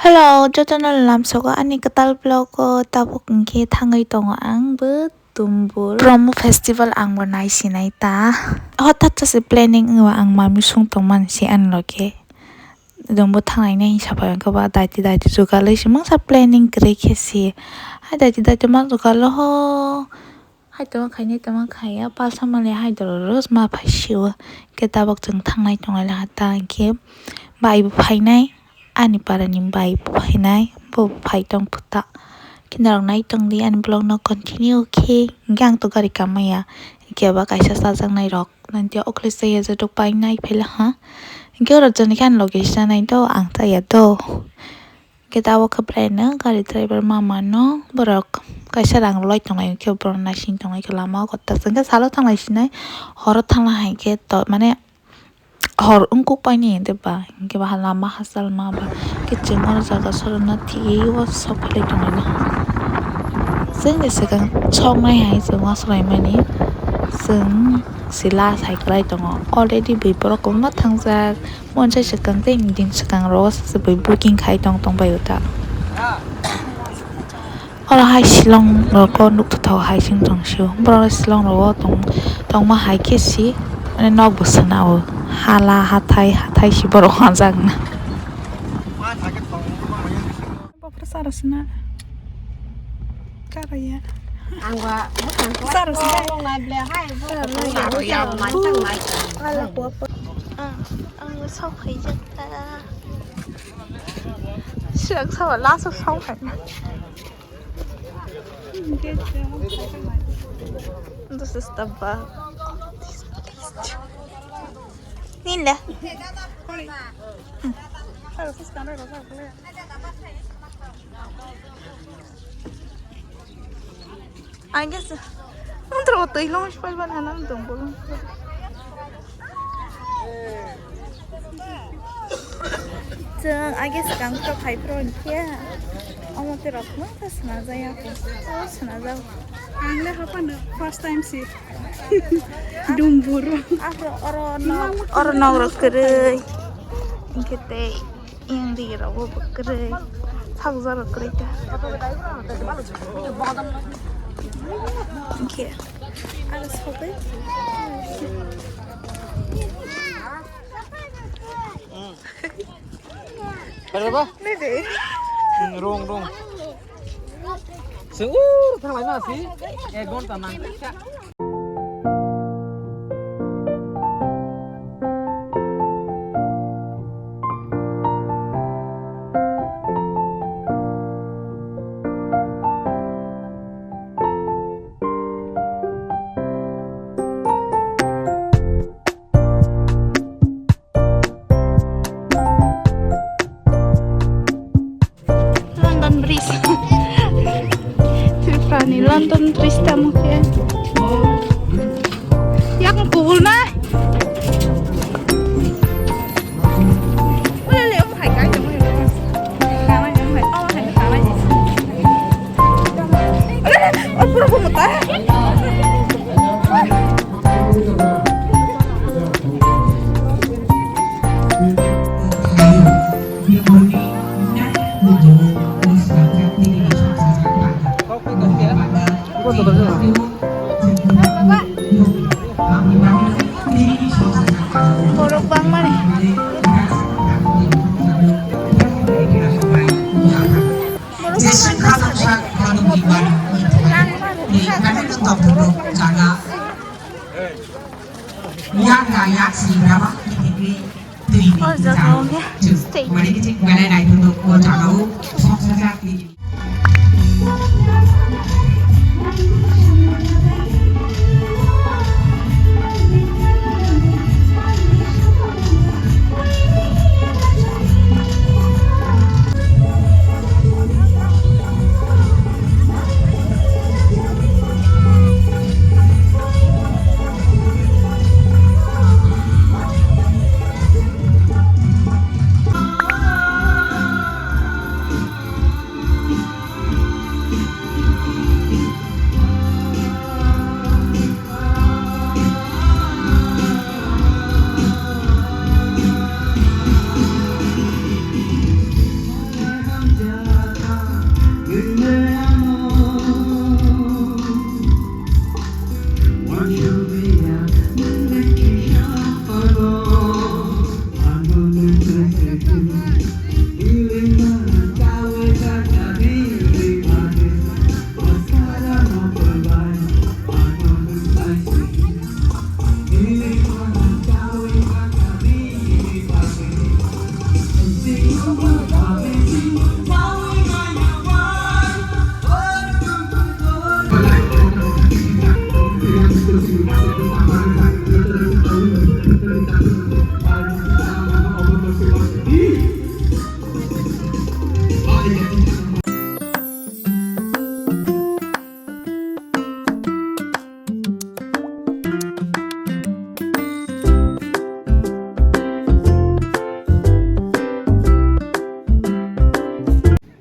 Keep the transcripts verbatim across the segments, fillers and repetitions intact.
Hello, jotono lamsogo ani kwtal vlog o tabuk hinkhe thangwi tongo ang bo Dumbur Promo Festival, ang bo naisinai ta. Hothat se planning wngwi ang mami sung tongmani se ani loge. Dumbur thangnaina hinsa pai wngkhe ba daiti daiti jugalwi se mungsa planning kwrwi khe se. Hai daiti daiti ma jugalo ho. Hai tongma khainai tongma khaiya, palsa mali hai doro rosma phai sio. Khe tabuk chwng thangnai tongnai laha ta hinkhe bai bo phainai, ani para ni bai bo phainai, bo bo phai tong phuta. Khe norok nai tong di ani vlog no continue khe, hinkhe ang to gari kamaya, hinkhe ba kaisa chajaknai rok nang tei okhli chaya je rok painai phai laha. Hinkhe oro jani khe ani loge se nai do, ang chaya do. Khe tabuk khe belai no gari driver mama no borok kaisa rang rwlai tonglai, hwnkhe borok naising tonglai khe lama o kotor. Hwnkhe salo thanglai sinai, horo thanglai hai khe to, mane hor wngkuk paini hwnkhe ba, hwnkhe ba lama hachal ma ba. Khe chwng oro jaga sorokno thwiwi o sok phalai tonglai no. Chwngni swkang soknai hai chwng uansuknai mani chwng sila sai kwlai tongo. Already bui borok kwbangma thangjak. Monsa swkang tei din swkang rogo se bui booking khai tong tong bai ta. Oro hai Shillong rogo nukthok hai sing tong sio. Borok Shillong rogo tong tongma hai khe si mane nok bo swnao. Hala hathai hathai si borok hamjak na. Bopra sara sina. Karaya. Ang ba bwsang Sara sina. Wng nai ble hai. Sara nai. Ang ya mai tang mai. Ala kuwa pa. Ah, ang sok khaijak ta. Sirak sawa last sok khai. This is the bug. Nila. I guess, montro twi long spai ban hanam dong bolong. Chwng, I guess, kang to khai pro kya. Omo te rok no ta sna jaya ko. O sna jao. Ang le hapa no first time si. Dumbur. Aro oro nok, oro nok rok kwrwi. Hinkhe tei yang ri rok bo kwrwi. Thakjak rok kwrwi ta. Hinkhe aro sogwi. Bai baba. Nede. Hmm, rung, rung. Sing ur thang lai ma si. Ek ghonta nang. London Bridge. Tripura ni London Bridge tamo khe. Yang kubul na. Wala le, omo hai kai tong. Kamai, kamai, omo hai kamai. Wala le, o pura kumuta. Borok bangmani. Borok bangmani. Yang kaya si berapa? Oh, jauh ya. Stage. Mari kita mana naik dulu. Oh, jauh.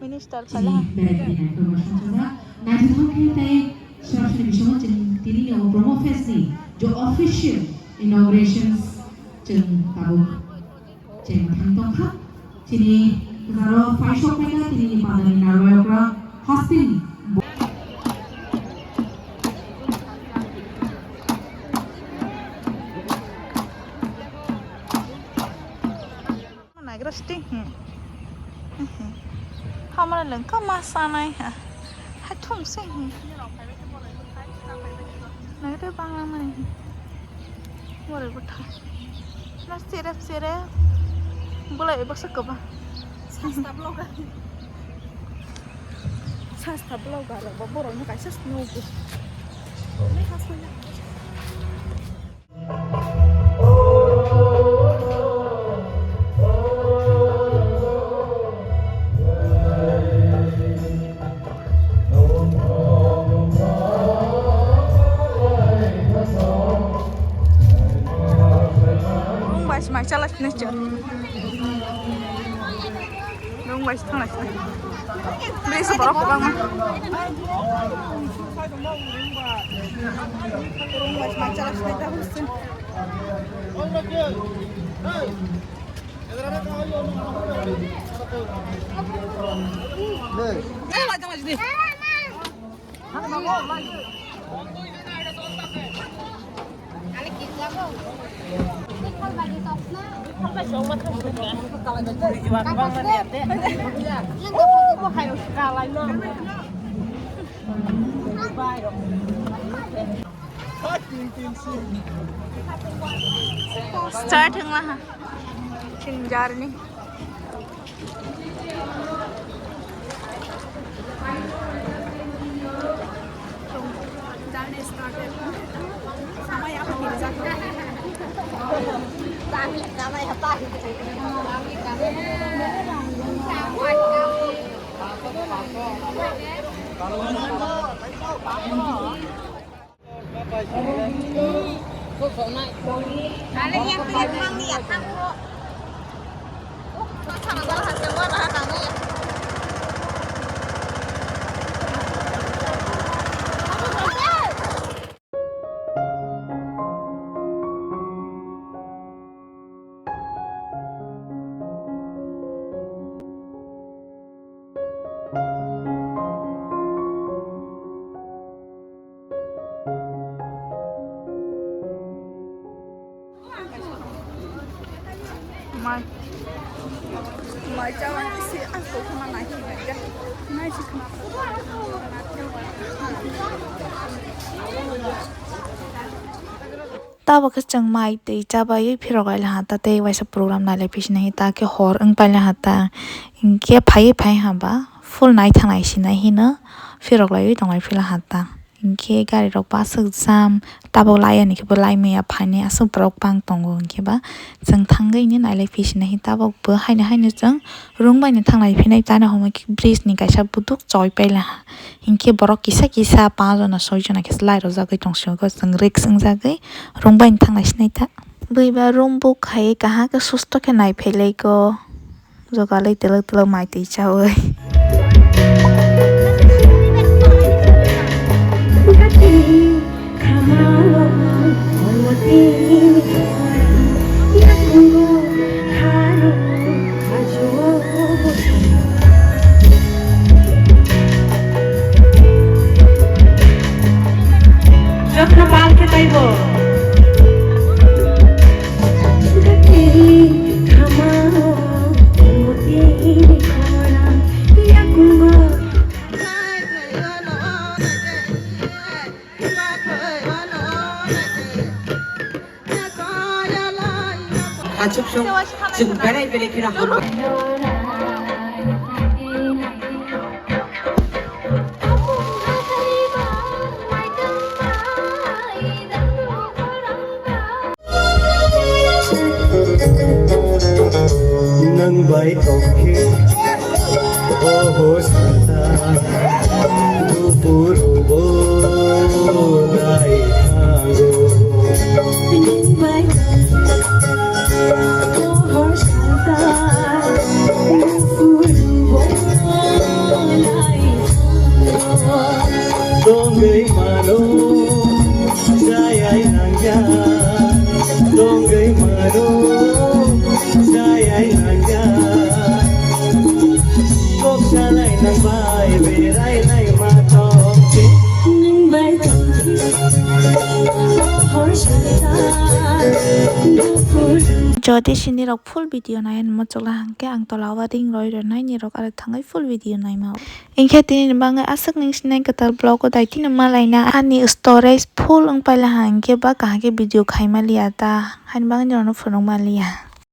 Minister khala. Naithothok khe tei sorasori bisingo chwng tini ni Obroma Fest ni je official inaugurations chwng tabuk chwng thang tongkha. Chini jaro phai sok paikha tini ni pandani narwayokra hosting. Naigra sting he. Hamara lengka ma sanai ha. Hai thung se he. Naigra bangla mani he. Bore butha. Na sere sere. Bola e baksa kaba. Sasta bloga. Sasta bloga lo bo borok ni kaisa snogo. Ne kasoya. Rung bai se mai chala sini chwng. Rung bai se thang lai sini. Bwrwi se borok kwbangma. Rung bai se mai chala sini ta hussin. Start wngla ha. Chini journey. Journey started. Samaya kiri jato. Mai, mai chala se ang kok ma nai khe nai ga. Nai si khna. Tabuk khe chwng mai twi chabaiwi phirok lai laha ta tei waisa program nailai phi sinai ta khe hor wng pai laha ta. Hinkhe phaiwi phai ha ba full naithang nai sinai hino phirok laiwi tong lai phi laha ta. Hinkhe gari rok bo aswk jam, tabuk lai ani khe bo lai maya phainai aswk borok bang tongo hinkhe ba chwng thangwi hwnwi nailai phi sinai hi tabuk bo haino haino chwng room bai no thanglai phinai tano hwnwi khe bridge ni kaisa buduk choi pai laha. Hinkhe borok kisa kisa panch jona soi jona khe lai rwjagwi tong sio chwng risk wngjagwi room bai no thanglai sinai ta. Bui ba room book khai kaham khe susto khe nai phai lai kho. Jogalwi twlwk twlwk mai twi chawi. Jokno pal khe taibo. Achuk sung, sung berai berai kira hamba. Ai tongkhe, oho santa, gupuru bo nai thango. Nung bai tongkhe, oho santa, gupuru bo nai thango. Tongwi mano, jayai nangya. Tongwi mano, jayai nangya. Kok salai nang bai, berai nai ma tongkhe. Nung bai tongkhe, hor salai ta, gupur. Jodi sini rok full video nai, mo chokla hangke ang tola o ring roi roi nai, ni rok aro thangwi full video nai ma. Hingkhe tini ni bagwi aswk ning sinai kwtal vlog o dai tini malaina ani storage full wng paila ha hingkhe ba kaham khe video khai maliya ta haini bagwi norokno phunuk maliya.